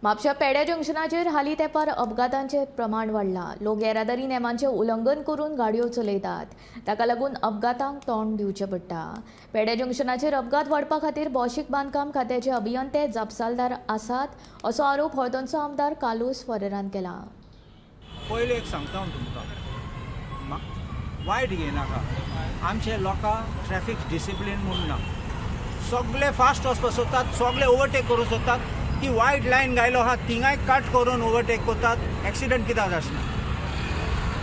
म्हापशा पेड्या जंक्शनाचेर हालीं तेंपार अपघातांचें प्रमाण वाडलां. लोक येरादारी नेमांचें उल्लंघन करून गाडयो चलयतात. ताका लागून अपघातांक तोंड दिवचें पडटा. पेड्या जंक्शनाचेर अपघात वाडपा खातीर भौशीक बांदकाम खात्याचे अभियंते जापसालदार आसात, असो आरोप हळदोणचो आमदार कार्लुस फेरेरान केला. पयलें एक सांगता हांव तुमकां, वायट घेयनाका. आमचे लोकांक ट्रॅफीक डिसिप्लीन म्हूण ना. सगळे फास्ट वचपाक सोदतात, सगळे ओवरटेक करूंक सोदतात. ती वायट लायन घायलो आहा, थिंगाय कट करून ओवरटेक करतात. एक्सिडंट कित्याक आसना?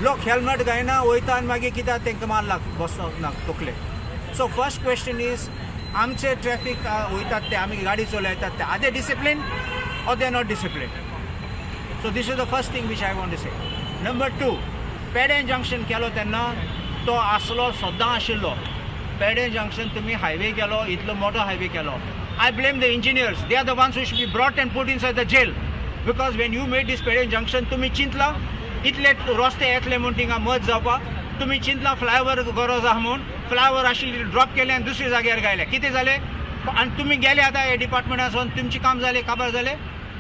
लोक हेल्मेट घायना, वयता आनी मागीर कित्याक तांकां मारला बसना तकले. सो फर्स्ट क्वेश्चन is, आमचे ट्रॅफीक वयतात ते, आमी गाडी चलयतात ते, are they discipline or they not discipline? So this is the first thing which I want to say. Number two, Pedem junction केलो तेन्ना तो आसलो, सद्दां आशिल्लो. पेडें जंक्शन तुमी हायवे केलो, इतलो मोठो हायवे केलो. I blame the engineers. They are the ones who should be brought and put inside the jail, because when you made this Pedem junction, तुमी चिंतला इतले रस्ते येतले म्हूण थिंगा मर्ज जावपाक? तुमी चिंतला फ्लायओवर गरज आहा म्हूण? फ्लायओवर आशिल्ली ड्रॉप केले आनी दुसऱ्या जाग्यार घायले. कितें जालें? आनी तुमी गेले आतां हे डिपार्टमेंटासून, तुमचें काम जालें, काबार जालें.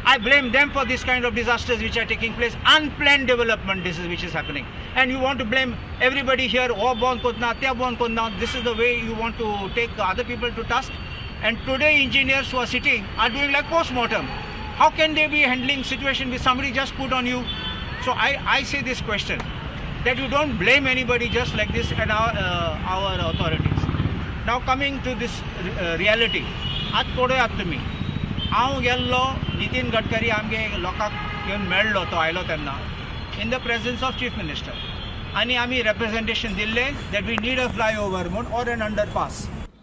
I blame them for this kind of disasters which are taking place. Unplanned development, this is which is happening. And you want to blame everybody here, oh, बंद कोतना, ते बंद कोतना. This is the way you want to take other people to task. And today engineers who are sitting are doing like post-mortem. How can they be handling situation with somebody just put on you? So I say this question, that you don't blame anybody just like this and our authorities. Now coming to this reality, आज पळयात तुमी, हांव गेल्लो, नितीन गडकरी आमगे लोकांक येवन मेळ्ळो. तो आयलो तेन्ना in the presence of Chief Minister आनी आमी रेप्रेझेंटेशन दिल्लें that we need a flyover म्हूण ऑर एन अंडरपास.